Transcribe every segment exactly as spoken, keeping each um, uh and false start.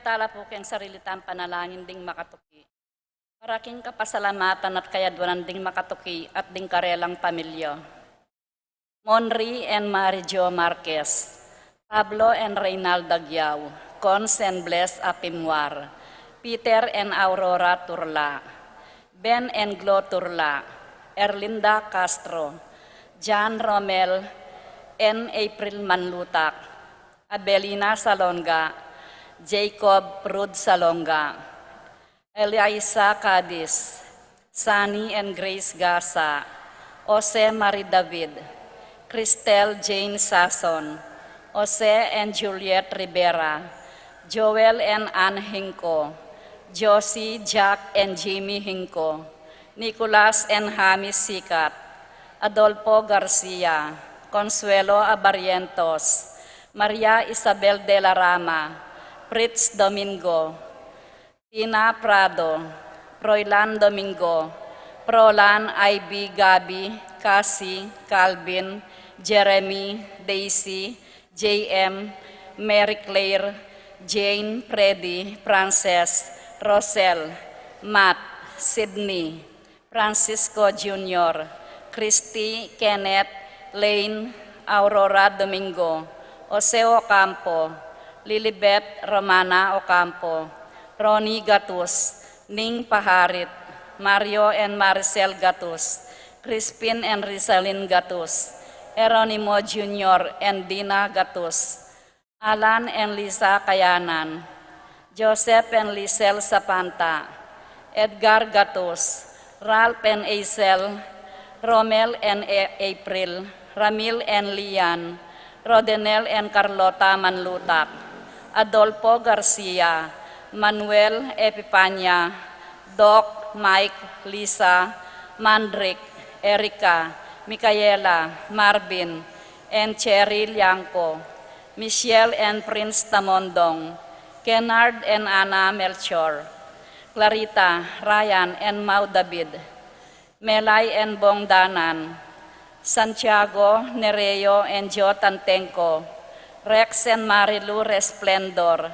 Tala pu keng sarili tang panalangin ding makatuki. Para king kapasalamatan at kayadwanan ding makatuki at ding karelang pamilya. Monri and Mary Jo Marquez, Pablo and Reynalda Giao, Cons and Bless Apimwar, Peter and Aurora Turla, Ben and Glo Turla, Erlinda Castro, John Romel and April Manlutak, Abelina Salonga, Jacob Rud Salonga, Eliza Cadiz, Sunny and Grace Gasa, Jose Marie David, Cristel Jane Sason, Jose and Juliet Rivera, Joel and Anne Hinco, Josie, Jack and Jimmy Hinco, Nicolas and James Sicat, Adolfo Garcia, Consuelo Abarrientos, Maria Isabel de la Rama, Fritz Domingo, Tina Prado, Roylan Domingo, Prolan, Ivy, Gabby, Cassie, Calvin, Jeremy, Daisy, J M, Mary Claire, Jane, Freddy, Frances, Rosel, Matt, Sydney, Francisco Junior, Christy, Kenneth, Lane, Aurora Domingo, Jose Ocampo, Lilibet Romana Ocampo, Ronnie Gatus, Ning Paharit, Mario and Maricel Gatus, Crispin and Rizalin Gatus, Eronimo Junior and Dina Gatus, Alan and Lisa Kayanan, Joseph and Lisel Sapanta, Edgar Gatus, Ralph and Aisel, Romel and A-, April, Ramil and Lian, Rodenel and Carlota Manlutak, Adolfo Garcia, Manuel Epipania, Doc, Mike, Lisa, Mandrick, Erica, Micaela, Marvin, and Cherry Liangco, Michelle and Prince Tamondong, Kennard and Ana Melchor, Clarita, Ryan and Mau David, Melay and Bong Danan, Santiago, Nereo and Jo Tantengco, Rex and Marilu Resplendor,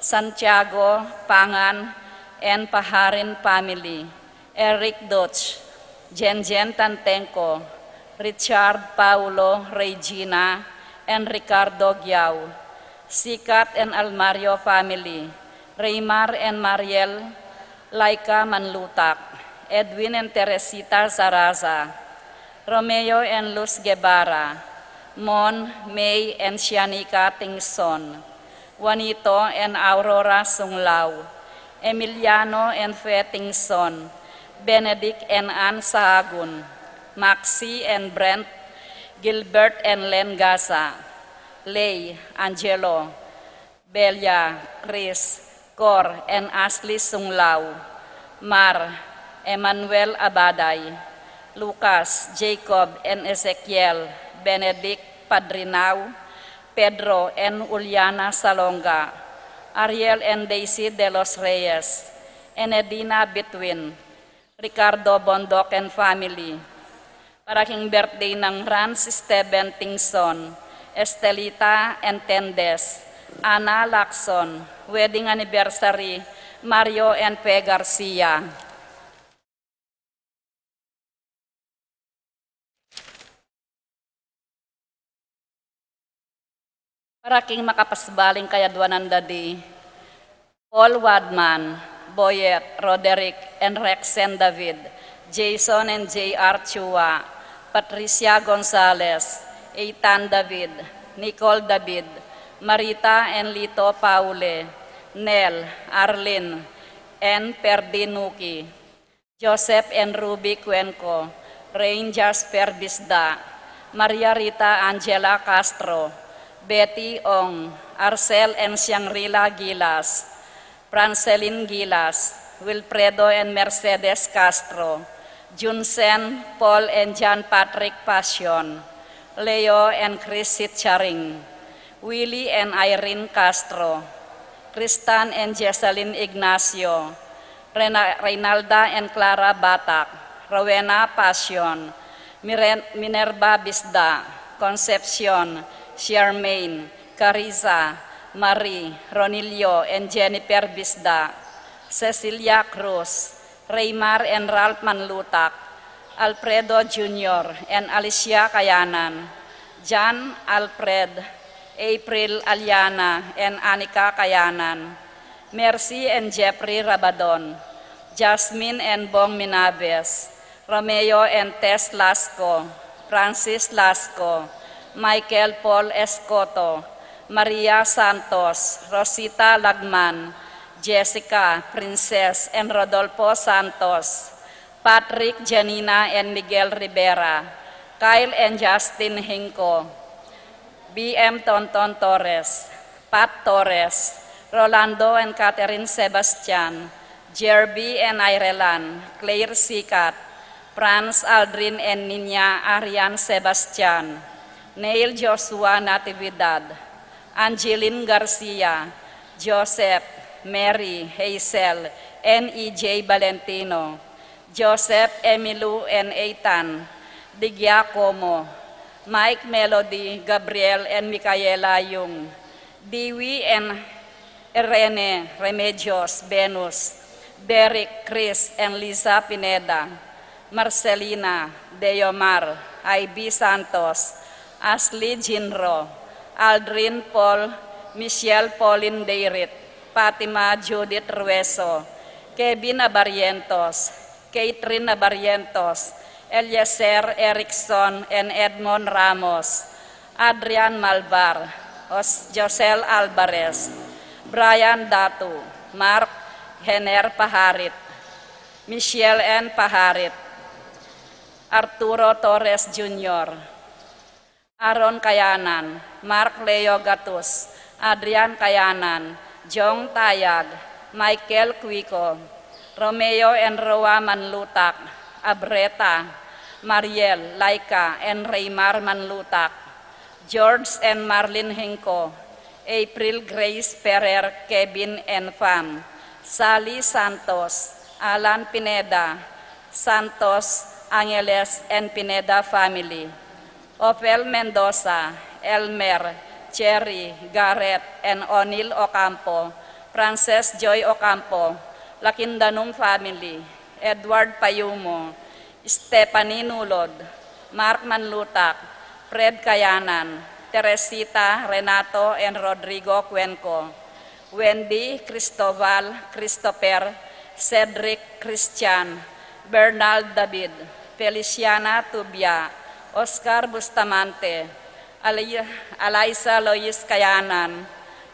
Santiago, Pangan and Paharin family, Eric Dutch, Jenjen Tantengco, Richard, Paulo, Regina, and Ricardo Giao, Sikat and Almario family, Raymar and Mariel, Laika Manlutak, Edwin and Teresita Zaraza, Romeo and Luz Guevara, Mon, May, and Sianica Tingson, Juanito and Aurora Sunglao, Emiliano and Fe Tingson, Benedict and Ann Sahagun, Maxi and Brent, Gilbert and Len Gasa, Lay, Angelo, Belia, Chris, Cor and Ashley Sunglao, Mar, Emmanuel Abaday, Lucas, Jacob and Ezekiel, Benedict Padrinao, Pedro and Juliana Salonga, Ariel and Daisy de los Reyes, Enedina Bitwin, Ricardo Bondoc and family. Para king birthday nang Rans Steven Tingson, Estelita and Tendes, Ana Lacson, wedding anniversary Mario and Pe Garcia. Para king makapasbaling kayadwanan da di Paul Wadman, Boyet, Roderick and Rexen David, Jason and J R Chua, Patricia Gonzalez, Ethan David, Nicole David, Marita and Lito Paule, Nel, Arlene and Perdi Nuki, Joseph and Ruby Cuenco, Rain Jasper Bisda, Maria Rita Angela Castro, Betty Ong, Arcel and Shangri-La Gilas, Francelin Gilas, Wilfredo and Mercedes Castro, Junsen, Paul and John Patrick Passion, Leo and Chris Sitcharing, Willie and Irene Castro, Kristan and Jessalyn Ignacio, Rena-, Reynalda and Clara Batak, Rowena Passion, Miren-, Minerva Bisda, Concepcion, Charmaine, Carissa, Marie, Ronilio and Jennifer Bisda, Cecilia Cruz, Raymar and Ralph Manlutak, Alfredo Junior and Alicia Kayanan, John Alfred, April Aliana and Anika Kayanan, Mercy and Jeffrey Rabadon, Jasmine and Bong Minabes, Romeo and Tess Lasco, Francis Lasco, Michael Paul Escoto, Maria Santos, Rosita Lagman, Jessica, Princess, and Rodolfo Santos, Patrick, Janina, and Miguel Rivera, Kyle and Justin Hinco, B M Tonton Torres, Pat Torres, Rolando and Catherine Sebastian, Jerby and Irelan, Claire Sikat, Franz, Aldrin and Nina Arian Sebastian, Neil Joshua Natividad, Angeline Garcia, Joseph, Mary, Hazel, and E J Valentino, Joseph, Emilu and Ethan, Di Giacomo, Mike, Melody, Gabriel and Micaela Yung, Dewey and Irene Remedios, Venus, Derek, Chris and Lisa Pineda, Marcelina, Deomar, Ivy Santos, Ashley Jinro, Aldrin Paul, Michelle Pauline Deirit, Fatima Judith Rueso, Kevin Abarientos, Catherine Abarientos, Eliezer Erickson and Edmond Ramos, Adrian Malvar, Os-, Josel Alvarez, Brian Datu, Mark Hener Paharit, Michelle N. Paharit, Arturo Torres Junior, Aaron Kayanan, Mark Leo Gatus, Adrian Kayanan, Jong Tayag, Michael Quico, Romeo and Roa Manlutak, Abreta, Mariel, Laika, and Raymar Manlutak, George and Marlene Hinco, April Grace Ferrer, Kevin and Fam, Sally Santos, Alan Pineda, Santos, Angeles, and Pineda family, Ophel Mendoza, Elmer, Cherry, Gareth, and O'Neil Ocampo, Frances Joy Ocampo, Lakindanum family, Edward Payumo, Stephanie Nulod, Mark Manlutak, Fred Kayanan, Teresita, Renato, and Rodrigo Cuenco, Wendy, Cristobal, Christopher, Cedric, Christian, Bernal David, Feliciana Tubia, Oscar Bustamante, Ali-, Alaisa Lois Kayanan,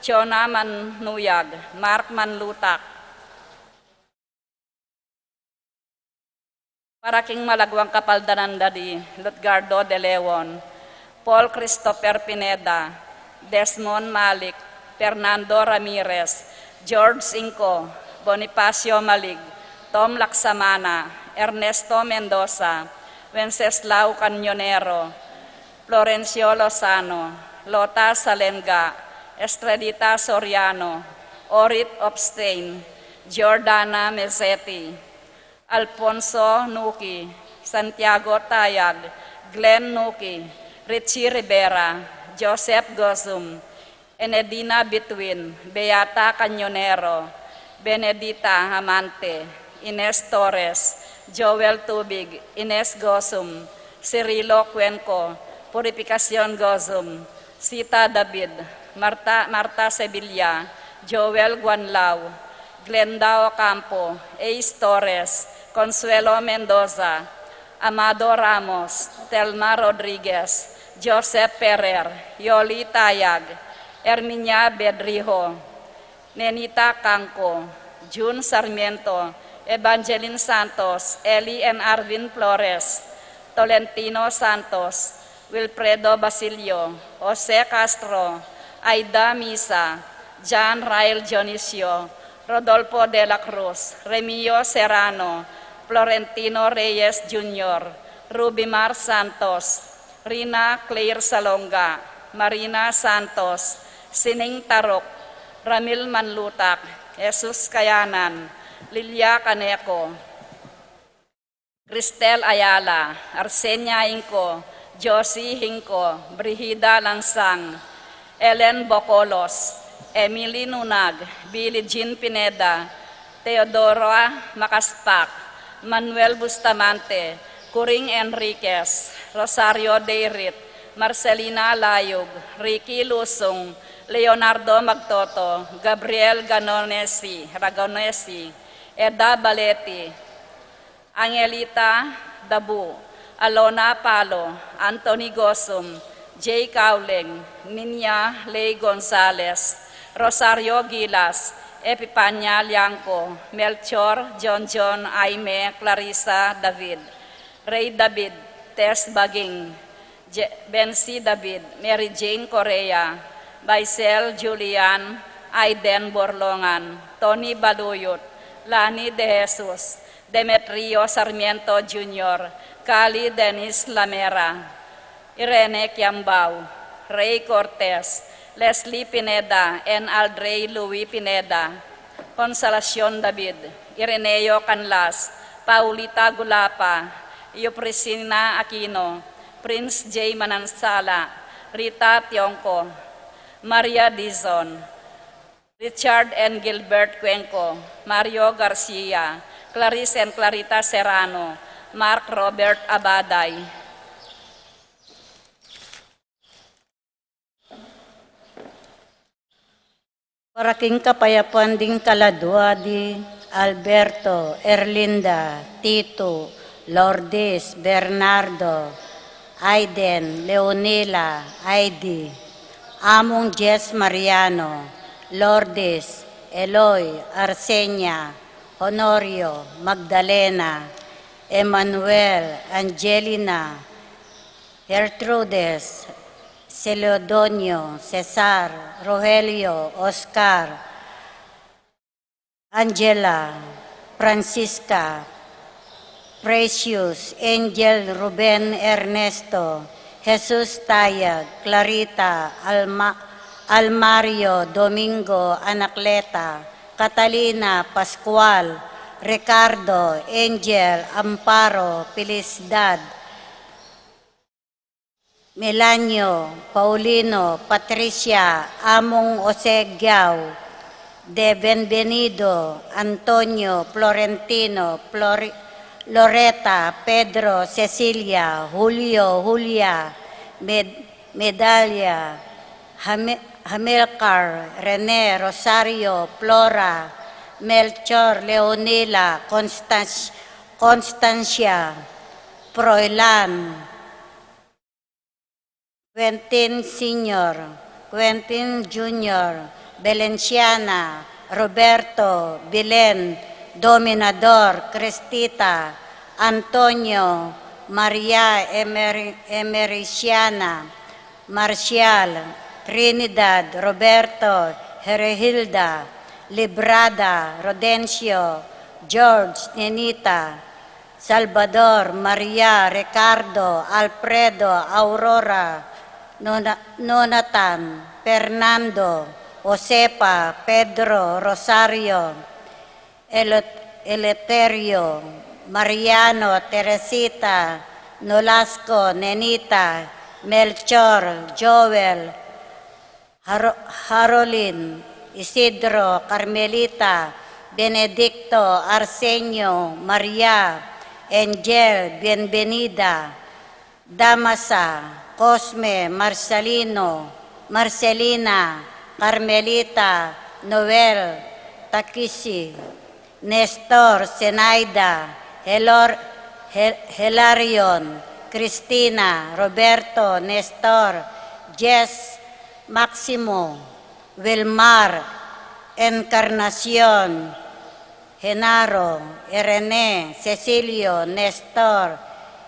Chona Manuyag, Mark Manlutak. Para king malagwang kapaldanan da di Lutgardo de Leon, Paul Christopher Pineda, Desmond Malik, Fernando Ramirez, George Inco, Bonifacio Malig, Tom Laksamana, Ernesto Mendoza, Wenceslao Cañonero, Florencio Lozano, Lota Salenga, Estrelita Soriano, Orit Obstain, Giordana Mezzetti, Alfonso Nuki, Santiago Tayag, Glenn Nuki, Richie Rivera, Joseph Gozum, Enedina Bitwin, Beata Cañonero, Benedita Amante, Ines Torres, Joel Tubig, Ines Gozum, Cirilo Cuenco, Purificacion Gozum, Sita David, Marta, Marta Sevilla, Joel Guanlao, Glenda Ocampo, Ace Torres, Consuelo Mendoza, Amado Ramos, Telma Rodriguez, Joseph Ferrer, Yoli Tayag, Herminia Bedrijo, Nenita Cangco, Jun Sarmiento, Evangeline Santos, Eli and Arvin Flores, Tolentino Santos, Wilfredo Basilio, Jose Castro, Aida Misa, John Rael Dionisio, Rodolfo de la Cruz, Remio Serrano, Florentino Reyes Junior, Rubimar Santos, Rina Claire Salonga, Marina Santos, Sining Tarok, Ramil Manlutak, Jesus Kayanan, Lilia Caneco, Cristel Ayala, Arsenia Inco, Josie Hinco, Brigida Lansang, Ellen Bocolos, Emily Nunag, Billie Jean Pineda, Teodora Macaspac, Manuel Bustamante, Coring Enriquez, Rosario Deirit, Marcelina Layug, Ricky Lusung, Leonardo Magtoto, Gabriel Ganonesi, Ragonesi, Eda Baleti, Angelita Dabu, Alona Palo, Anthony Gosum, Jay Cauling, Ninia Ley Gonzales, Rosario Gilas, Epipania Liangco, Melchor, John John, Aime, Clarissa David, Ray David, Tess Baging, Je- Bensi David, Mary Jane Correa, Baisel Julian, Aiden Borlongan, Tony Baluyut, Lani De Jesus, Demetrio Sarmiento Junior, Kali Dennis Lamera, Irene Kiambao, Ray Cortez, Leslie Pineda, and Aldrey Louis Pineda, Consolacion David, Ireneo Canlas, Paulita Gulapa, Euprisina Aquino, Prince J Manansala, Rita Tiongco, Maria Dizon, Richard and Gilbert Cuenco, Mario Garcia, Clarice and Clarita Serrano, Mark Robert Abaday. Para king kapayapan ding kaladua di Alberto, Erlinda, Tito, Lourdes, Bernardo, Aiden, Leonela, Aidi, Among Jess Mariano, Lourdes, Eloy, Arsenia, Honorio, Magdalena, Emmanuel, Angelina, Gertrudes, Celodonio, Cesar, Rogelio, Oscar, Angela, Francisca, Precious, Angel, Ruben, Ernesto, Jesus, Tayag, Clarita, Alma, Almario, Domingo, Anacleta, Catalina, Pascual, Ricardo, Angel, Amparo, Felicidad, Melanio, Paulino, Patricia, Among Osegiao, De Benvenido, Antonio, Florentino, Flori-, Loreta, Pedro, Cecilia, Julio, Julia, Med-, Medalia, Hame-, Hamilcar, Rene, Rosario, Flora, Melchor, Leonila, Constanz-, Constancia, Froilan, Quentin Senior, Quentin Junior, Valenciana, Roberto, Bilen, Dominador, Cristita, Antonio, Maria Emer-, Emericiana, Marcial, Trinidad, Roberto, Herehilda, Librada, Rodencio, George, Nenita, Salvador, Maria, Ricardo, Alfredo, Aurora, Nona-, Nonatan, Fernando, Josefa, Pedro, Rosario, Elot-, Eleuterio, Mariano, Teresita, Nolasco, Nenita, Melchor, Joel, Haro-, Harolin, Isidro, Carmelita, Benedicto, Arsenio, Maria, Angel, Bienvenida, Damasa, Cosme, Marcelino, Marcelina, Carmelita, Noel, Takisi, Nestor, Zenaida, Helor-, Hel-, Helarion, Cristina, Roberto, Nestor, Jess, Maximo, Wilmar, Encarnacion, Genaro, Irene, Cecilio, Nestor,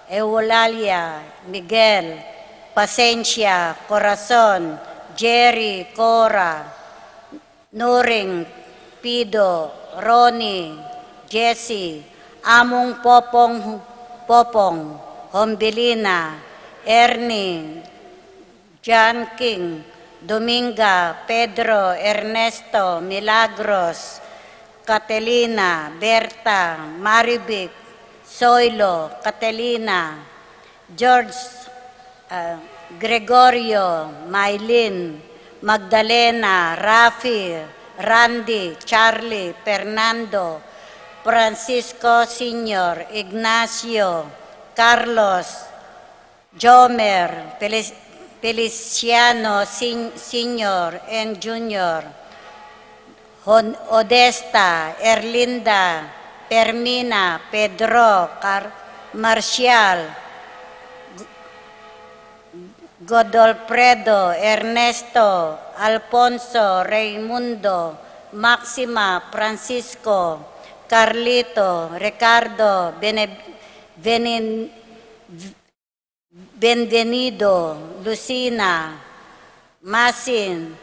Eulalia, Miguel, Pasencia, Corazon, Jerry, Cora, Nuring, Pido, Ronnie, Jesse, Among Popong, Popong, Hombilina, Ernie, John King, Dominga, Pedro, Ernesto, Milagros, Catelina, Berta, Marivic, Soilo, Catelina, George, ah, Gregorio, Maylin, Magdalena, Rafi, Randy, Charlie, Fernando, Francisco Senior, Ignacio, Carlos, Jomer, Felis-, Feliciano Sen-, Senior and Junior, Hon-, Odesta, Erlinda, Fermina, Pedro, Car-, Marcial, Godolfredo, Ernesto, Alfonso, Raimundo, Maxima, Francisco, Carlito, Ricardo, Bene-, Benin-, Benvenido, Lucina, Masin,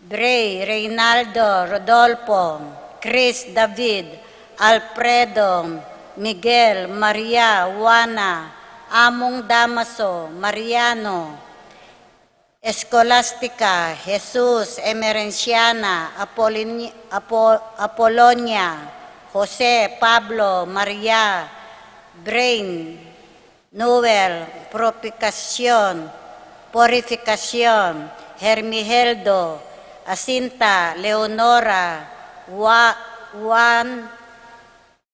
Bray, Reynaldo, Rodolfo, Chris, David, Alfredo, Miguel, Maria, Juana, Among Damaso, Mariano, Escolastica, Jesus, Emerenciana, Apolini-, Apo-, Apolonia, Jose, Pablo, Maria, Brain, Noel, Propikacion, Purificacion, Hermiheldo, Asinta, Leonora, Wa-, Juan,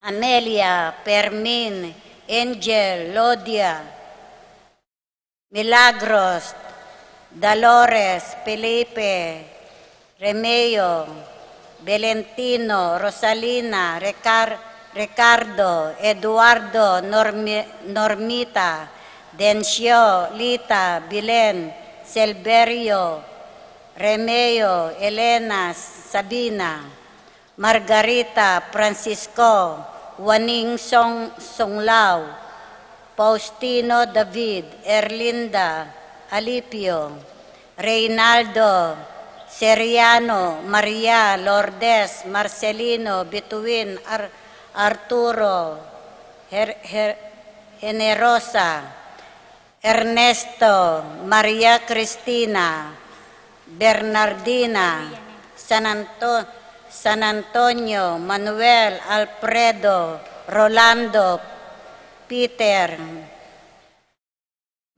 Amelia, Fermin, Angel, Lodia, Milagros, Dolores, Felipe, Remeo, Valentino, Rosalina, Recar-, Ricardo, Eduardo, Normi-, Normita, Dencio, Lita, Bilen, Silverio, Remeo, Elena, Sabina, Margarita, Francisco, Waning Song-, Songlao, Faustino, David, Erlinda, Alipio, Reynaldo, Seriano, Maria, Lourdes, Marcelino, Bituin, Ar-, Arturo, Her-, Her-, Generosa, Ernesto, Maria Cristina, Bernardina, San Anto-, San Antonio, Manuel, Alfredo, Rolando, Peter,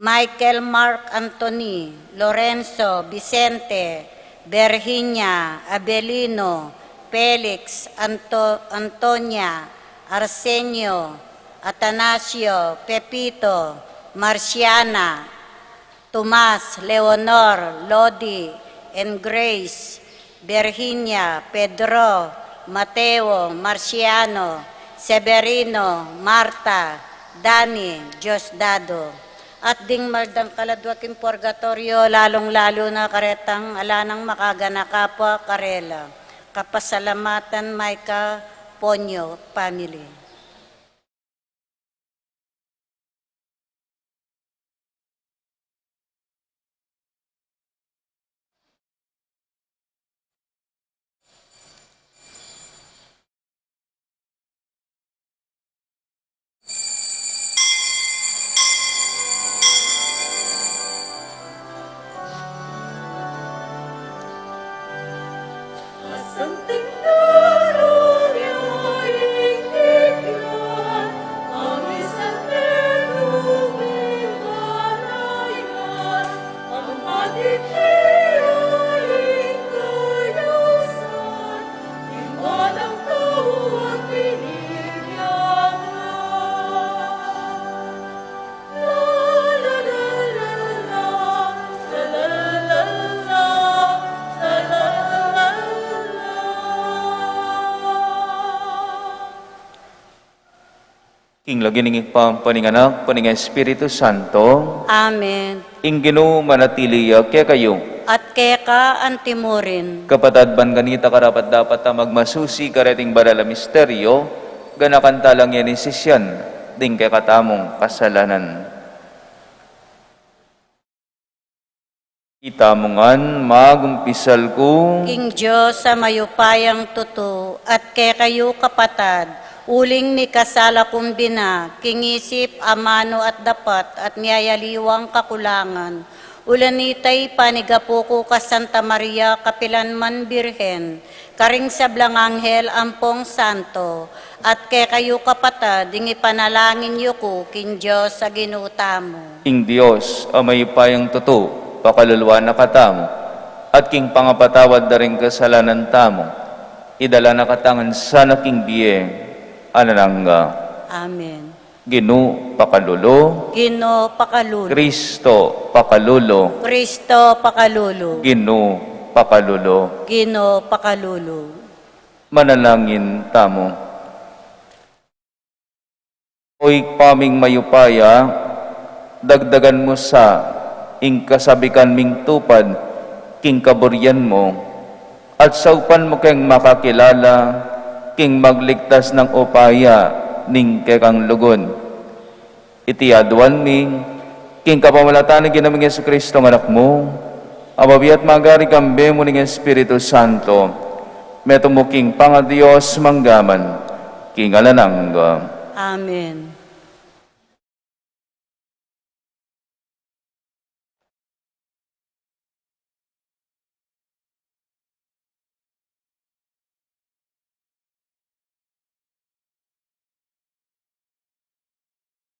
Michael, Mark Anthony, Lorenzo, Vicente, Virginia, Abelino, Felix, Anto-, Antonia, Arsenio, Atanasio, Pepito, Marciana, Tomas, Leonor, Lodi, and Grace, Virginia, Pedro, Mateo, Marciano, Severino, Marta, Dani, Diosdado. At ding maldang kaladwa king purgatoryo, lalung-lalu na karetang ala nang makaganaka pa karela. Kapasalamatan, Micah Ponyo family. King lagyu ning Ibpa, ampo ning Anak, ampo ning Espiritu Santo. Amen. Ing Ginu manatili ya kekayu. At keka antimurin. Kapatad, ban kanita karapat-dapat a magmasusi kareting banal a misteryo, ganakan tala ngan ing sisian ding kekatamung kasalanan. Itamu ngan, magumpisal ku king Dios a mayupayang tutu, at kekayu kapatad, uling mikasala kung bina, king isip, amanu at dapat, at miyayaliwang kakulangan. Ulanita ing panigapu ku kang Santa Maria, kapilan man Birhen, karing sablang anghel ampong santo, at kekayu kapatad, ing ipanalangin yu ku king Dios a Ginu tamu. Ing Dios a mayupayang tutu, pakaluluan na katamu, At king pangapatawad da ring kasalanan tamu, idala na katamu sana king bie alang angga. Amen. Ginu, pakalulu. Ginu, pakalulu. Kristo, pakalulu. Kristo, pakalulu. Ginu, pakalulu. Ginu, pakalulu. Manalangin tamu. O Ibpa ming mayupaya, dagdagan mu sa ing kasabikan ming tupad king kaburian mu, at saupan mu keng makakilala king magligtas nang upaya ning kekang lugud. Iti aduan mi king kapamilatan ning Ginu ming Jesucristo, Anak mu, a mabie at magari kambe mu ning Espiritu Santo, metung mu king pangaDios mangga man king alang angga. Amen.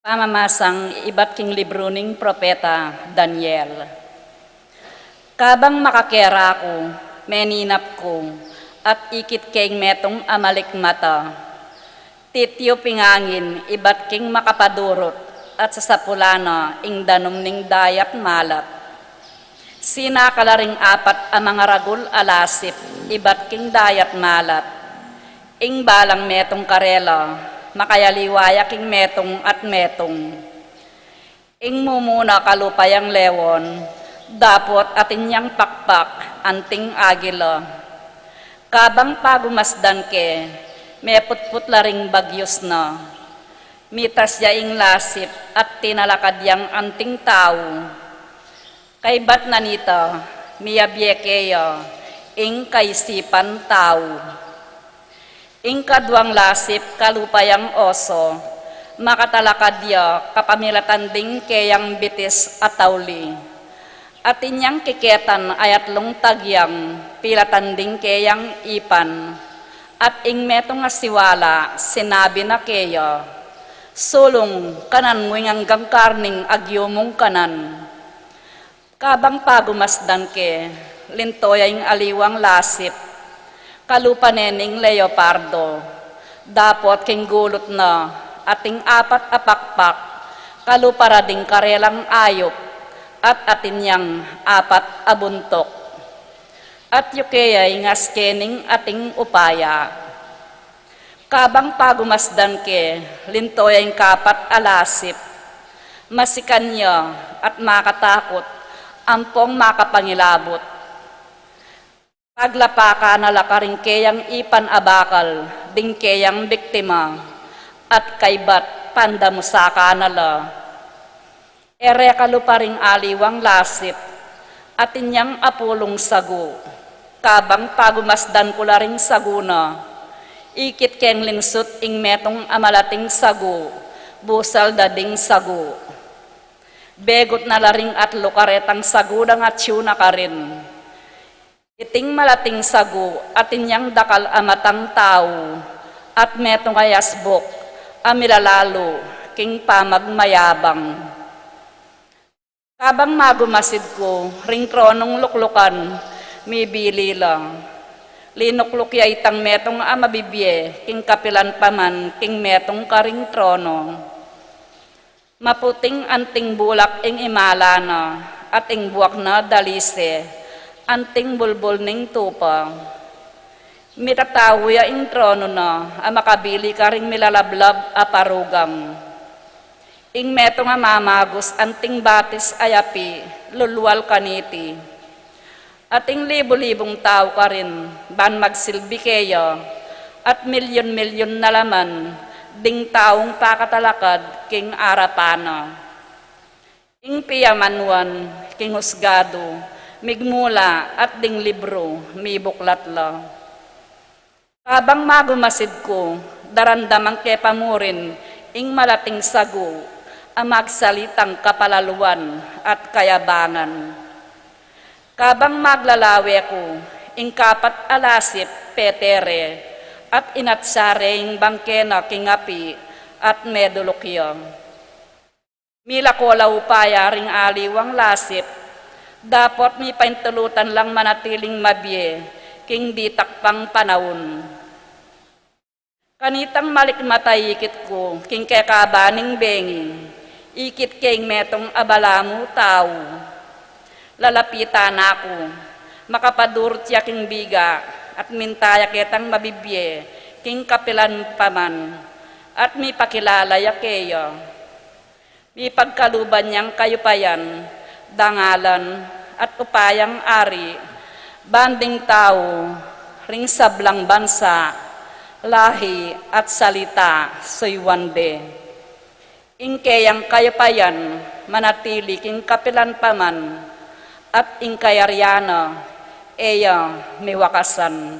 Pamamasang ibat king libru ning propeta Daniel. Kabang makakera ku, meninap ku, at ikit keng metung a malikmata. Titiup ing angin ibat king makapadurut at sasapulan na ing danum ning dayat malat. Sinakal la ring apat a mangaragul a lasip ibat king dayat malat. Ing balang metung karela, makayaliwa ya king metung at metung. Ing mumuna kalupa yang leon, dapot atin yang pakpak anting agila. Kabang pagumasdan ke, meputput la ring bagyus na. Mitas ya ing lasip at tinalakad yang anting tau. Kaybat na nita, miyabie keya ing kaisipan tau. Ing kaduang lasip kalupa yang oso, makatalakad ya kapamilatan ding keyang bitis a tauli. Atin yang kiketan a atlung tagyang pilatan ding keyang ipan. At ing metung a siwala sinabi na keya, "Sulung, kanan mu ing anggang karning agyu mung kanan." Kabang pagumasdan ke, linto ya ing aliwang lasip, kalupa ne ning leopardo, dapot king gulut na ating apat a pakpak, kalupa ra ding karelang ayup, at atin yang apat a buntuk. At yuke ya ing aske ning ating upaya. Kabang pagumasdan ke, linto ya ing kapat a lasip. Masikan ya at makatakut, ampong makapangilabut. Paglapakan na la karing keyang ipan a bakal ding keyang biktima, at kaybat pandamusakan na la. E re kalupa ring aliwang lasip, atin yang apulung sagu. Kabang pagumasdan ku la ring sagu na, ikit keng lingsut ing metung a malating sagu, busal da ding sagu. Begut na la ring atlu karetang sagu dang atyu na karin. Iting malating sagu atin yang dakal a matang tau, at metung a yasbuk a milalalu king pamagmayabang. Kabang magumasid ku, ring tronung luklukan, mibili la. Linukluk ya itang metung a mabibie king kapilan pa man king metung karing trono. Maputing anting bulak ing imala na, at ing buak na dalise, anting bulbul ning tupa. Mitatau ya ing tronu na a makabili karing milalablab a parugang. Ing metung a mamagus anting batis a api, lulwal kaniti. Ating libu-libung tau karin ban magsilbi keya, at milyun-milyun na la man ding taung pakatalakad king arapan na. Ing piamanuan king husgadu, migmula, at ding libru, mibuklat la. Kabang magumasid ku, daramdaman ke pa murin ing malating sagu a magsalitang kapalaluan at kayabangan. Kabang maglalawe ku, ing kapat a lasip pete re, at inatsa re ing bangke na king api, at meduluk ya. Milako la upaya ring aliwang lasip, Dapot mipaintulutan lang manatiling mabie king ditak pang panaun. Kanitang malikmat a ikit ku king kekaba ning bengi, ikit ke ing metung a balamu tau. Lalapitan na ku, makapadurut ya king biga, at minta ya ketang mabibie king kapilan pa man, at mipakilala ya keya. Mipagkaluban yang kayupayan, dangalan, at upayang ari, banding tau ring sablang bansa, lahi, at salita, suyuan de. Ing keyang kayupayan manatili king kapilan pa man, at ing kayarian na e ya miwakasan.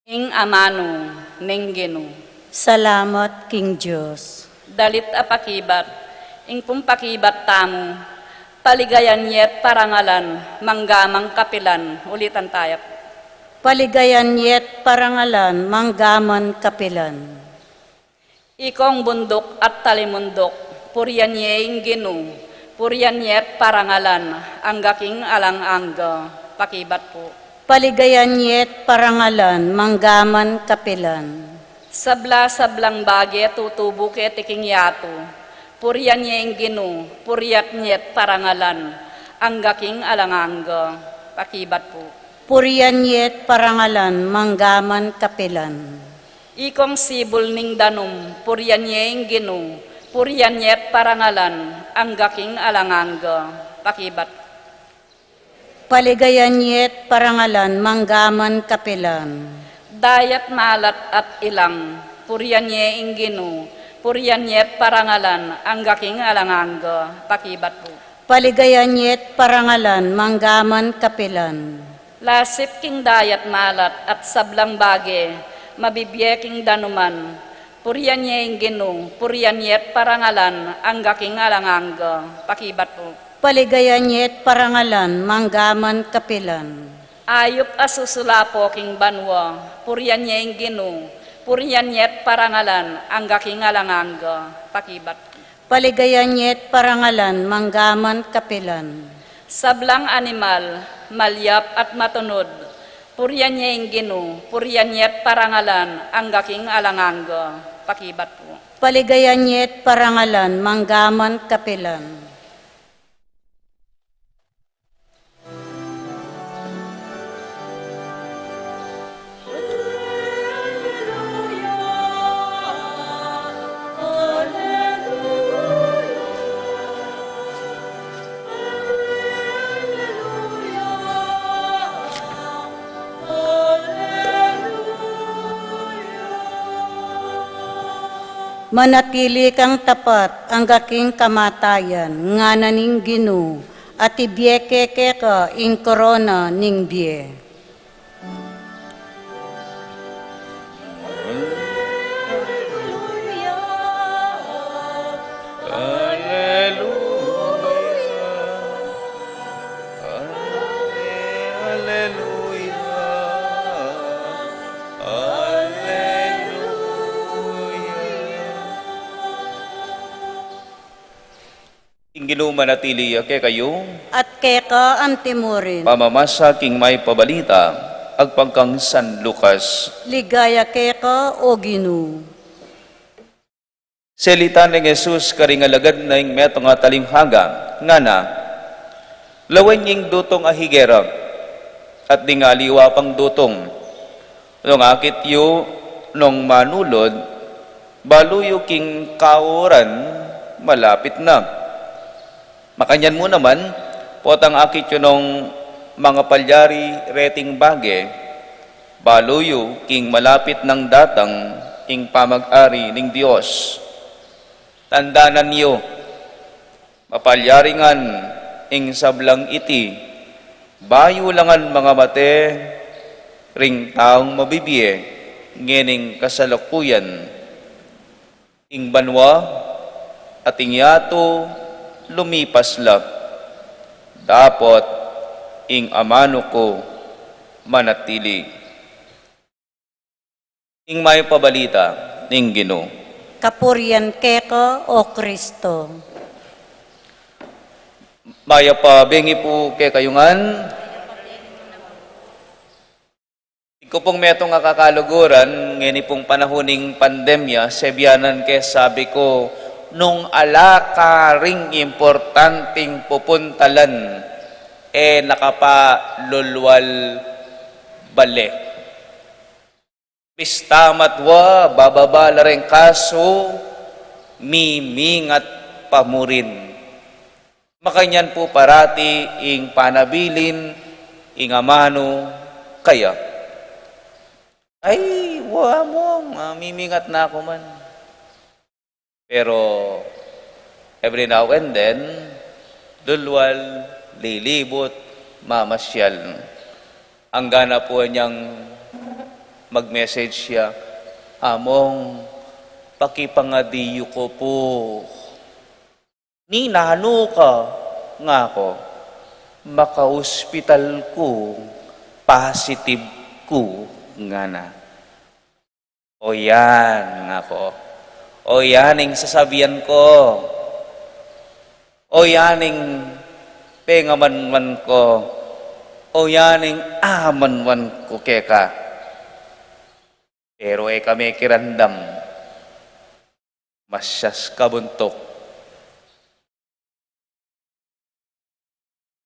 Ing amanu ning Ginu. Salamat king Dios. Dalit a pakibat. Ing pung pakibat tamu, paligayan ye't parangalan, mangga man kapilan. Ulitan taya pu. Paligayan ye't parangalan, mangga man kapilan. Ikong bunduk at talimunduk, purian ye ing Ginu, purian ye't parangalan, angga king alang angga. Pakibat pu. Paligayan ye't parangalan, mangga man kapilan. Sabla-sablang bage tutubu keti king yatu, purian ye ing Ginu, purian ye't parangalan, angga king alang angga. Pakibat pu. Purian ye't parangalan, mangga man kapilan. Ikong sibul ning danum, purian ye ing Ginu, purian ye't parangalan, angga king alang angga. Pakibat. Paligayan ye't parangalan, mangga man kapilan. Dayat malat at ilang, purian ye ing Ginu, purian ye't parangalan, angga king alang angga. Pakibat pu. Paligayan ye't parangalan, mangga man kapilan. Lasip king dayat malat at sablang bage, mabibie king danuman, purian ye ing Ginu, purian ye't parangalan, angga king alang angga. Pakibat pu. Paligayan ye't parangalan, mangga man kapilan. Ayup a susulapo king banua, purian ye ing Ginu, purian ye't parangalan, angga king alang angga. Pakibat. Paligayan ye't parangalan, mangga man kapilan. Sablang animal, malyap at matunud, purian ye ing Ginu, purian ye't parangalan, angga king alang angga. Pakibat pu. Paligayan ye't parangalan, mangga man kapilan. Manatili kang tapat angga king kamatayan, ngana ning Ginu, at ibie ke keka ing korona ning bie. Alleluia. Alleluia. Alleluia. Ing Ginu manatili ya kekayu. At keka antimurin. Pamamasa king Mayap a Balita agpang kang San Lucas. Ligaya keka, o Ginu. Selita neng Jesus karing alagad na ing metung a talinghaga, ngana, lawen ye ing dutung a higera, at ding aliwa pang dutung. Nung akit yu nung manulud, balu yu king kauran malapit na. Makanyan mu naman, potang akit yu nung mangapalyari reting bage, balu yu king malapit nang datang ing pamag-ari ning Dios. Tandanan yu, mapalyari ngan ing sablang iti, bayu la ngan mangamate ring taung mabibie ngening kasalukuyan. Ing banua at ing yatu lumipas la, dapot ing amanu ku manatili. Ing Mayap a Balita ning Ginu. Kapurian keka, o Kristo. Mayap a bengi pu kekayu ngan. Ing ku pung metung a kakaluguran, ngeni pung panahun ning pandemya, sebianan ke sabi ku, nung ala karing importanting pupuntalan, e na ka pa lulwal bale. Pista matwa, bababa la reng kasu, mimingat pa murin. Makanyan pu parati ing panabilin ning amanu kaya. Ay, wa mung, ah, mimingat na ku man. Pero every now and then, lulwal, lilibut, mamasyal. Angga na pu anyang mag-message ya, "Among, pakipangadi yu ku pu." "Ninanu ka?" ngaku. "Makaospital ku, positive ku," ngana. "O yan," ngaku. "O yan ing sasabian ku. O yan ing pengamanwan ku. O yan ing amanwan ku keka." Pero e ka mekiramdam. Masyas kabuntuk.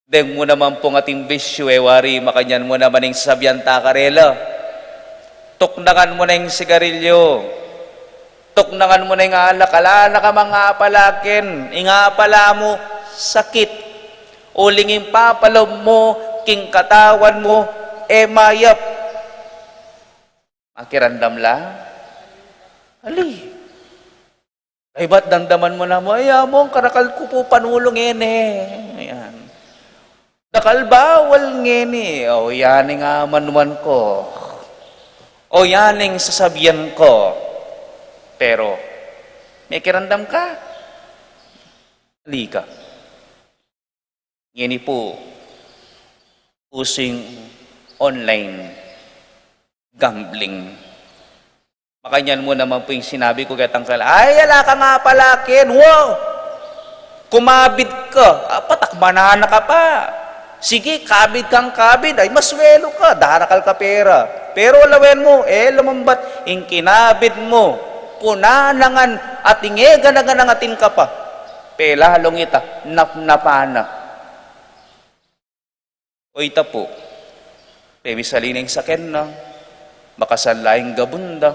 Deng mu naman pung ating bisyu, e wari makanyan mu naman ing sasabian ta karela. Tuknangan mu na ing sigarilyo. Tuknangan mu na ing alak. Ala na ka mang apalakin. Ing apala mu, sakit. Uling ing papalub mu king katawan mu, e mayap. Makiramdam la? Ali. Ay, ba't damdaman mu na mu, "Ay, among, karakal ku pu panulu ngeni." Ayan. "Dakal bawal ngeni." "O, yan ing amanwan ku. O, yan ing sasabian ku." Pero, mekiramdam ka? Ali ka. Ngeni pu, usu ing online gambling. Makanyan mu naman pu ing sinabi ku ketang kal-, "Ay, ala kang apalakin, wow! Kumabid ka, apatak manana ka pa. Sige, kabid kang kabid, ay maswelu ka, darakal ka pera. Pero lawen mu, e lumumbat, ing kinabid mu, kunanangan, at ing e gana-ganang atin ka pa." Pelalung ita, napnapan na. O ita pu, pemisalin ing saken na, makasal la ing gabun da,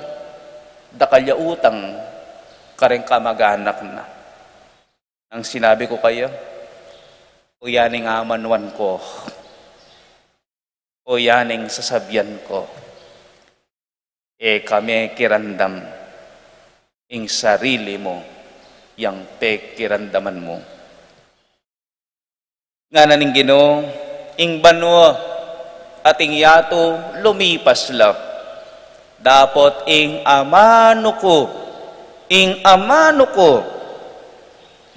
dakal ya utang kareng kamaganak na. Nang sinabi ku kaya, "O yan ing amanwan ku. O yan ing sasabian ku." E ka mekiramdam ing sarili mu, yang pekiramdaman mu. Ngana ning Ginu, ing banua at ing yatu lumipas la. Dapot ing amanu ku, ing amanu ku,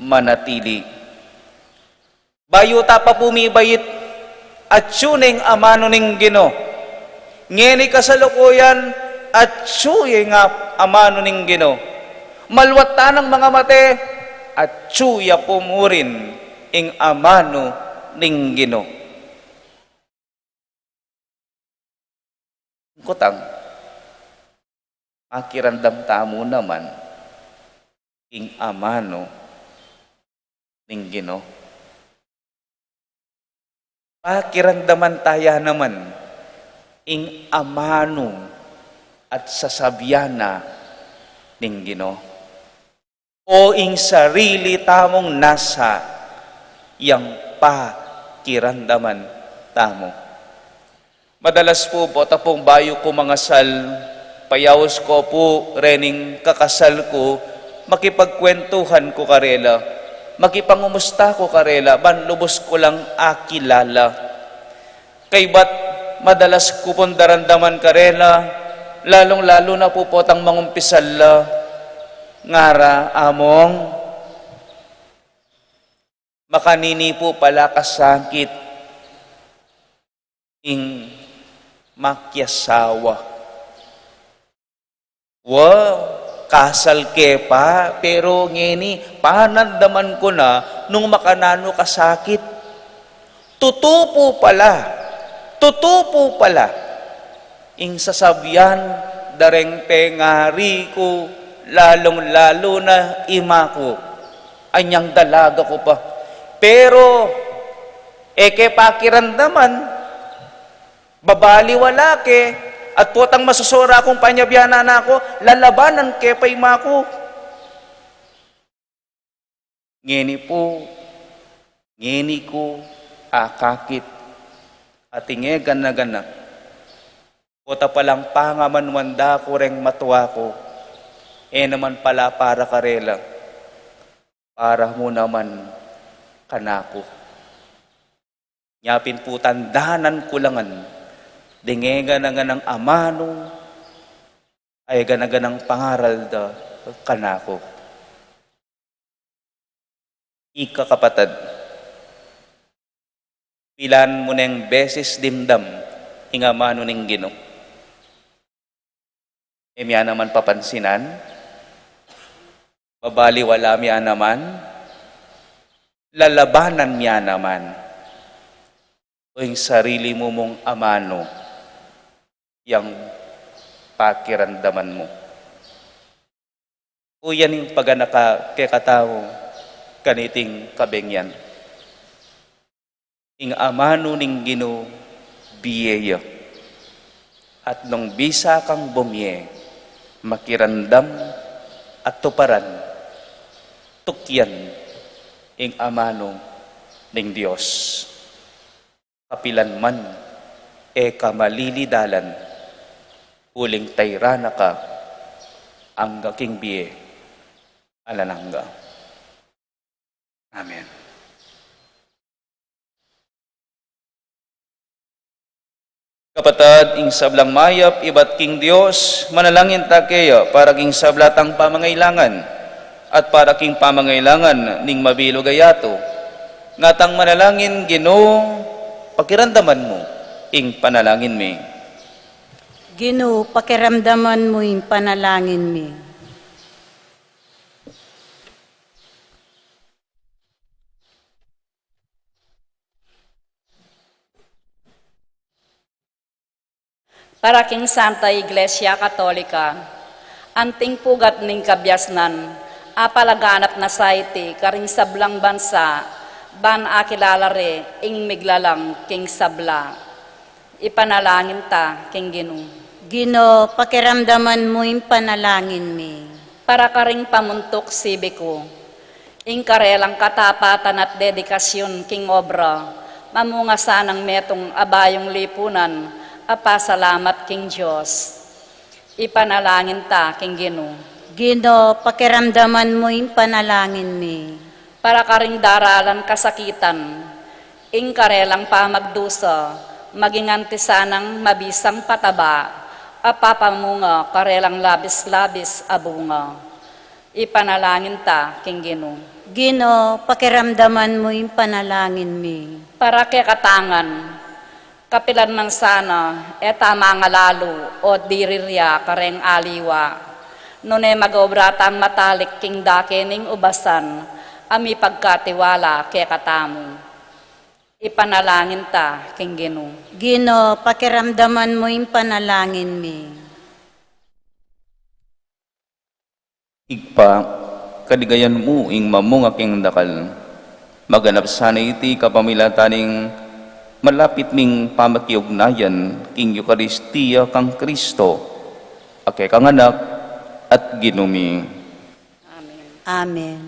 manatili. Bayu ta pa pumibait, atyu ne ing amanu ning Ginu. Ngeni kasalukuyan, atyu ya ing a-, amanu ning Ginu. Maluat ta nang mangamate, atyu ya pu murin ing amanu ning Ginu. Kutang, makiramdam tamu naman ing amanu ning Ginu. Pakiramdaman ta ya naman ing amanu at sasabian na ning Ginu. O ing sarili tamung nasa yang pakiramdaman tamu. Madalas pu, bota pung bayu ku mangasal, payaus ku pu rening kakasal ku, makipagkwentuhan ku karela, makipangumusta ku karela, ban lubus ku lang akilala. Kaybat madalas ku pung daramdaman karela, lalung-lalu na pu potang mangumpisal la, ngara, "Among, makanini pu pala kasakit ing makiasawa. Wa, kasal ke pa, pero ngeni, panamdaman ku na nung makananu kasakit Tutu pu pala, tutu pu pala ing sasabian da reng pengari ku, lalung-lalu na i ima ku, anyang dalaga ku pa. Pero e ke pakiramdaman, babaliwala ke, at potang masusura kung panyabianan na ku, lalabanan ke pa i ima ku. Ngeni pu, ngeni ku akakit, ating e gana-gana. Pota palang pangamanuan da ku reng matua ku, e naman pala para karela, para mu naman kanaku. Nya pin pu tandanan ku la ngan, deng e gana-ganang amanu, ay gana-ganang pangaral da kanaku. Ika kapatad, pilan mu neng beses dimdam ing amanu ning Ginu? E mya naman papansinan, babaliwala mya naman, lalabanan mya naman, o ing sarili mu mung amanu yang pakiramdaman mu. O yan ing paganaka kekatamu kaniting kabeng yan. Ing amanu ning Ginu bie ya. At nung bisa kang bumie, makiramdam at tuparan, tukyan ing amanu ning Dios. Kapilan man e ka malilidalan, uling tayran na ka angga king bie alang angga. Amen. Kapatad, ing sablang mayap ibat king Dios, manalangin ta keya para king sabla tang pamangailangan at para king pamangailangan ning mabilug a yatu. Ngatang manalangin, Ginu, pakiramdaman mu ing panalangin mi. Ginu, pakiramdaman mu ing panalangin mi. Para king Santa Iglesia Katolika, anting pugat ning kabiasnan, apalaganap na sa iti karing sablang bansa, ban akilala re ing miglalang king sabla. Ipanalangin ta king Ginu. Ginu, pakiramdaman mu ing panalangin mi. Para karing pamuntuk sibiku, ing karelang katapatan at dedikasyun king obra, mamunga sanang metung a bayung lipunan a pasalamat king Dios. Ipanalangin ta king Ginu. Ginu, pakiramdaman mu ing panalangin mi. Para karing daralan kasakitan, ing karelang pamagdusa, maging anti sanang mabisang pataba, a papamunga karelang labis-labis a bunga. Ipanalangin ta king Ginu. Ginu, pakiramdaman mu ing panalangin mi. Para kekatang ngan, kapilan man sana e ta mangalalu o dirirya kareng aliwa, nune mag-obra tang matalik king dake ning ubasan a mipagkatiwala kekatamu. Ipanalangin ta king Ginu. Ginu, pakiramdaman mu ing panalangin mi. Ibpa, kaligayan mu ing mamunga king dakal. Maganap sana iti kapamilatan ning malapit ming pamakiugnayan king Eukaristia kang Kristo, a kekang Anak at Ginu mi. Amen. Amen.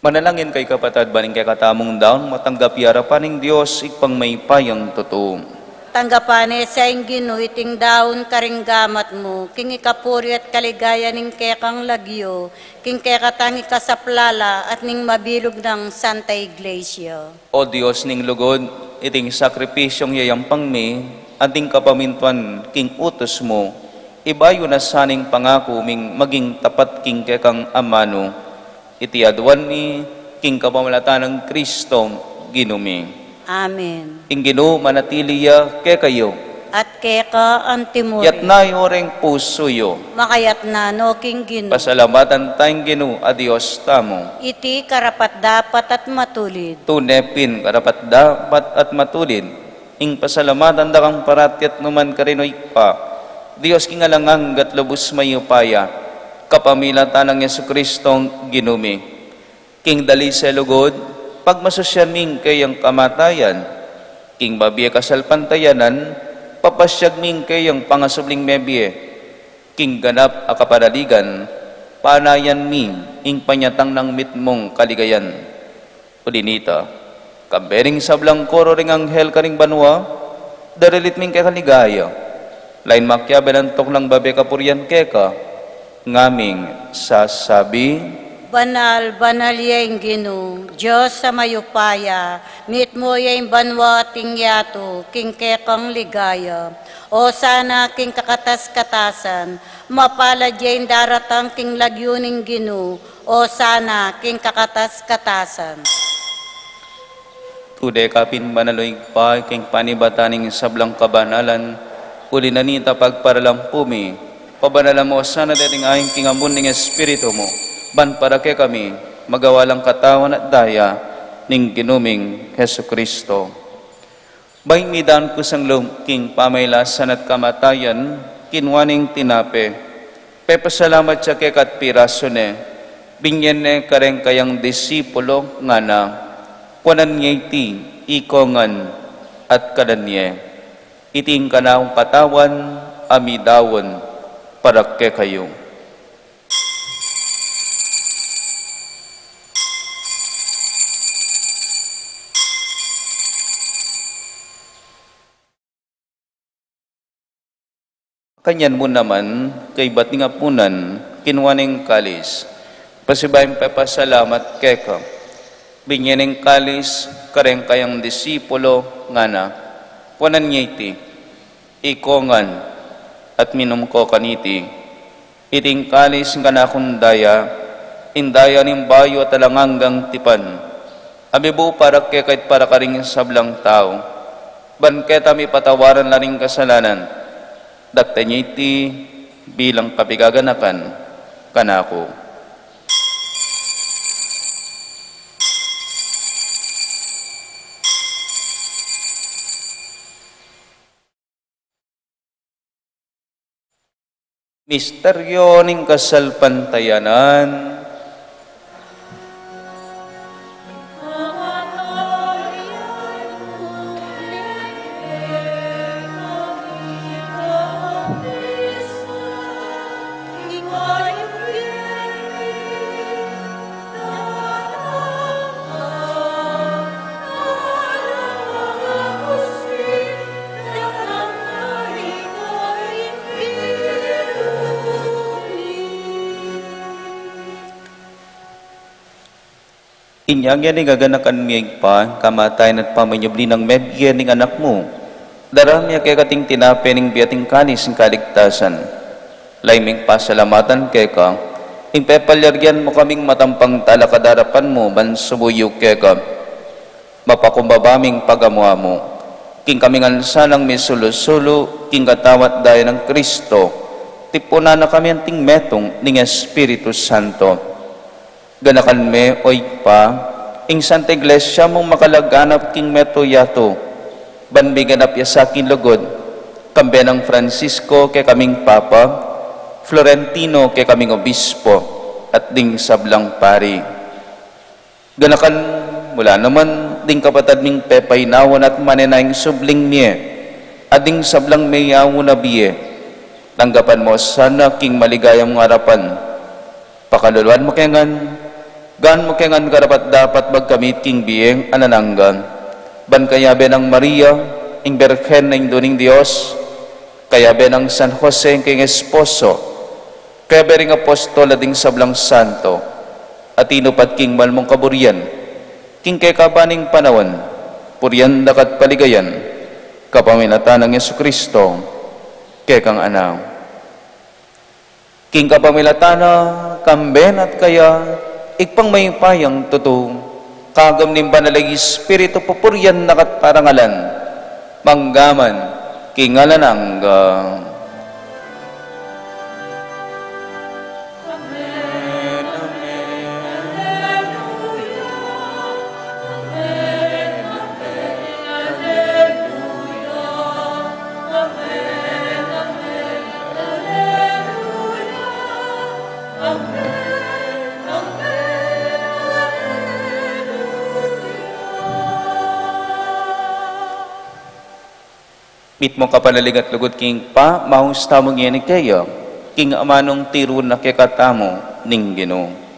Manalangin kayu kapatad, ban ing kekatamung daun matanggap ya arapan ning Dios Ibpang mayupayang tutu. Tanggapan na sa ing Ginu iting daun karing gamat mu, king ikapuri at kaligayan ning kekang lagyu, king kekatang ikasaplala at ning mabilug nang Santa Iglesia. O Dios ning lugud, iting sakripisyung yayampang mi, at ding kapamintuan king utus mu, ibayu na sana ing pangaku ming maging tapat king kekang amanu. Iti aduan mi, king kapamilatan nang Kristo, Ginu mi. Amen. Ing Ginu manatili ya kekayu. At keka antimurin. Iyatas yu ring pusu yu. Makayatas no king Ginu. Pasalamatan taya ing Ginu a Dios tamu. Iti karapat-dapat at matulid. Tune pin karapat-dapat at matulid ing pasalamatan da kang parati at nukarin man, O Ibpa, Dios king alang angga at lubus mayupaya, kapamilatan nang Jesucristong Ginu mi. King dalise lugud, pagmasusyan mi ing keyang kamatayan. King mabie kasalpantayanan, papasyag mi ing keyang pangasubling mebie. King ganap a kapanaligan, panayan mi ing panyatang nang mitmung kaligayan. Uli nita, kambe ning sablang koro ring anghel karing banua, daralit ming kekang ligaya. Lain makiabe nang tuknang babe kapurian keka, ngaming sasabi: Banal, banal ya ing Ginu, Dios a mayupaya, mitmu ya ing banua at ing yatu king kekang ligaya. Osana king kakatas-katasan, mapalad ya ing daratang king lagyu ning Ginu, Osana king kakatas-katasan. Tutu ka pin banal, O Ibpa, king panibatan ning sablang kabanalan, uli na nita pagparalampu mi, pabanalan mu sana deting ain king ambun ning Espiritu mu, ban para kekami, magawa lang katawan at daya ning Ginu ming Jesucristo. Bayu midaun kusang lub king pamailasan at kamatayan, kinua ne ing tinape, pepasalamat ya keka at pirasu ne, binye ne kareng kayang disipulo, ngana: Kuanan ye iti, ikong ngan, at kanan ye. Iti ing kanakung katawan a midaun para kekayu. Kanyan mu naman, kaybat ning apunan, kinua ne ing kalis, pasibayu ing pepasalamat keka, binye ne ing kalis kareng kayang disipulo, ngana: Kuanan ye iti, ikong ngan, at minum ko kaniti. Iti ing kalis ning kanakung daya, ing daya ning bayu at alang anggang tipan, a mibu para keka at para karing sablang tau, ban keta mipatawaran la ring kasalanan. Daktan ye iti bilang kapigaganakan kanaku. Misteryo ning kasalpantayanan. Inya ngeni, gaganakan mi, Ibpa, ing kamatayan at pamanyubli nang mebie ning Anak mu. Daraun mi keka iting tinape ning bie at ing kalis ning kaligtasan. Lalu ming pasalamatan keka, ing pepalyarian mu kaming matampang talakad king arapan mu, ban sumuyu keka. Mapakumbaba ming pagamu-amu, king kami ngan sanang misulu-sulu king katawan at daya nang Kristo, tipunan na kami anting metung ning Espiritu Santo. Ganakan me, O Ibpa, ing Santa Iglesia mung makalaganap king metung yatu, ban miganap ya sa king lugud, kambe nang Francisco kekaming Papa, Florentino kekaming Obispo, at ding sablang pari. Ganakan mu la naman ding kapatad ming pepainawan at manenayang subling mie, at ding sablang meyaun a bie. Tanggapan mu sana king maligaya mung arapan. Pakaluluan mu ke ngan, Gawang mu ke ngan karapat-dapat magkamit king bie alang angga. Ban kayabe nang Maria, ing Birhen a Indu ning Dios, kayabe nang San Jose ing kayang esposo, kayabe ring apostol at ding sablang santo, a tinupad king mal mung kaburian, king kekaban ning panaun, purian da ka at paligayan, kapamilatan nang Jesucristo, kekang Anak. King kapamilatan na, kambe na at kaya, Ibpang mayupayang tutu, kagum ning Banal a Espiritu, pupurian da ka at parangalan, mangga man, king alang angga. Mitmung kapanalig at lugud king Ibpa, maus tamu ngeni keya, king amanung tiru na kekatamu ning Ginu.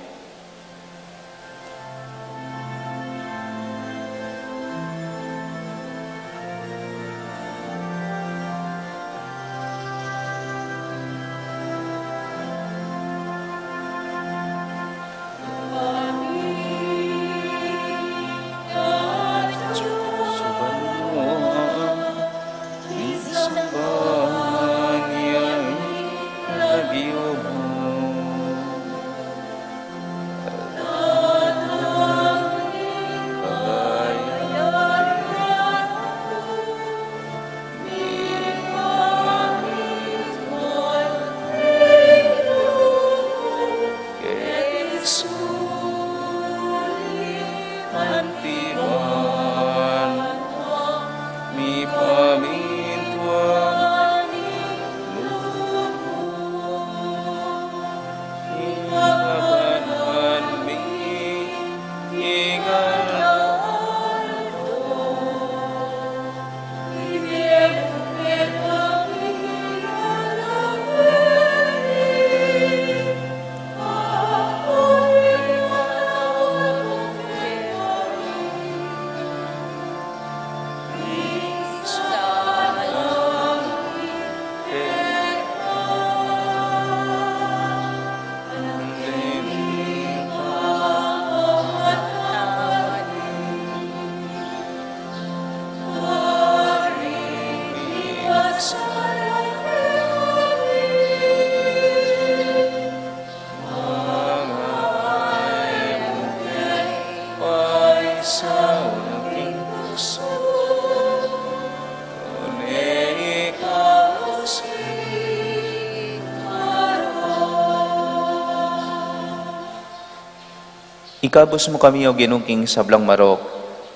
Ikabus mu kami, O Ginu, king sablang marok.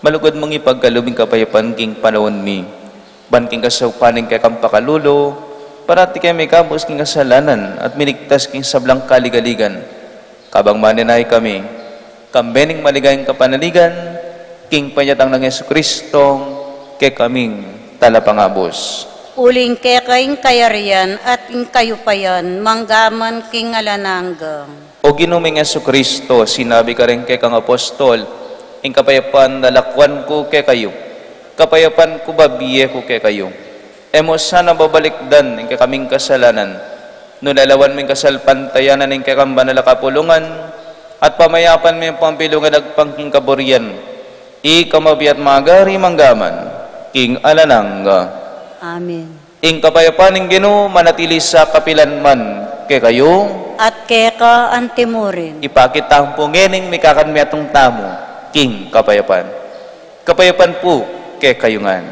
Malugud mung ipagkalub ing kapayapan king panaun mi. Ban king kasaupan ning kekang pakalulu, parati kami ikabus king kasalanan at miligtas king sablang kaligaligan. Kabang manenaya kami, kambe ning maligayang kapanaligan, king panyatang nang Jesucristo, kekaming talapangabus. Uling keka ing kayarian at ing kayupayan, mangga man king alang angga. O Ginu ming Jesucristo, sinabi mu karing kekang apostol, ing kapayapan lalakuan ku kekayu, kapayapan ku bibie ku kekayu. E mu sana babalikdan ing kekaming kasalanan, nune lawan mu ing kasalpantayanan ning kekang banal a kapulungan, at pamayapan mu ing pambilug a dagpang king kaburian, ika mabie at magari mangga man king alang angga. Amen. Ing kapayapan ning Ginu manatili sa kapilan man kekayu. At keka antimurin. Ipakit tamu pu ngening mikakanmetung tamu king kapayapan. Kapayapan pu kekayu ngan.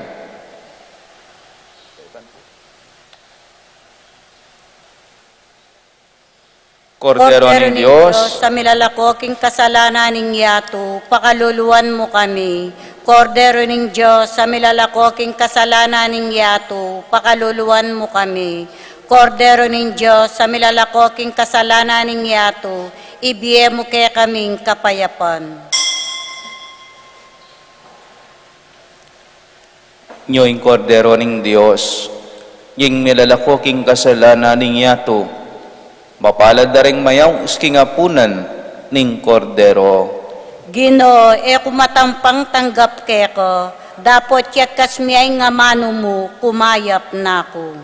Kordero ning Dios, a milalako king kasalanan ning yatu, pakaluluan mu kami. Kordero ning Dios, a milalako king kasalanan ning yatu, pakaluluan mu kami. Kordero ning Dios, a milalako king kasalanan ning yatu, ibie mu kekaming kapayapan. Nyo ing Kordero ning Dios, ing milalako king kasalanan ning yatu. Mapalad da ring mayaus king apunan, ning Kordero. Ginu, e ku matampang tanggap keka, dapot yagkas me ing amanu mu, kumayap na ku.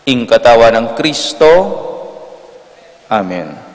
Ing katawan nang Kristo. Amen.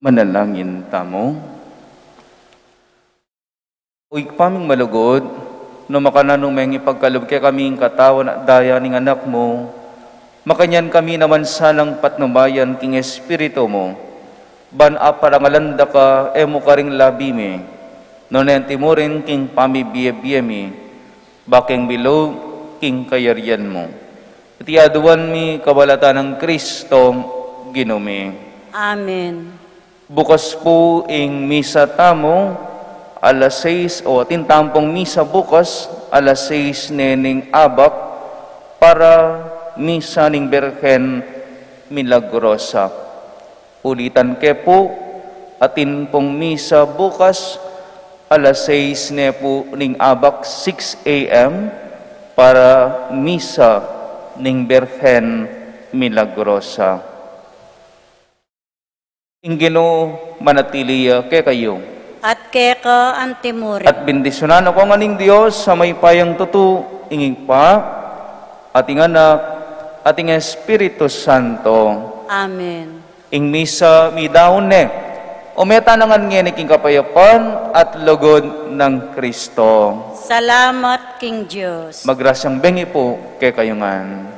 Manalangin tamu. O Ibpa ming malugud, no makananu meng ipagkalub kekami ing katawan at daya ning Anak mu, makanyan kami naman sanang patnubayan king Espiritu mu, ban aparangalan da ka e mu karing labi mi, nune anti mu rin king pamibie-bie mi, bakeng bilug king kayarian mu. Iti aduan mi kapamilatan nang Kristo, Ginu mi. Amen. Bukas pu ing misa tamu, alas sais, o atin tamu pung misa bukas, alas sais ne ning abak, para misa ning Birhen Milagrosa. Ulitan ke pu, atin pung misa bukas, alas sais ne pu ning abak, six A M, para misa ning Birhen Milagrosa. Ing Ginu manatili ya kekayu. At keka anti mu rin. At bendisyunan na kayu ngan ning Dios a mayupayang tutu, ing Ibpa, at ing Anak, at ing Espiritu Santo. Amen. Ing misa midaun ne. O meta na ngan ngeni king kapayapan at lugud nang Kristo. Salamat king Dios. Magrasyang bengi pu kekayu ngan.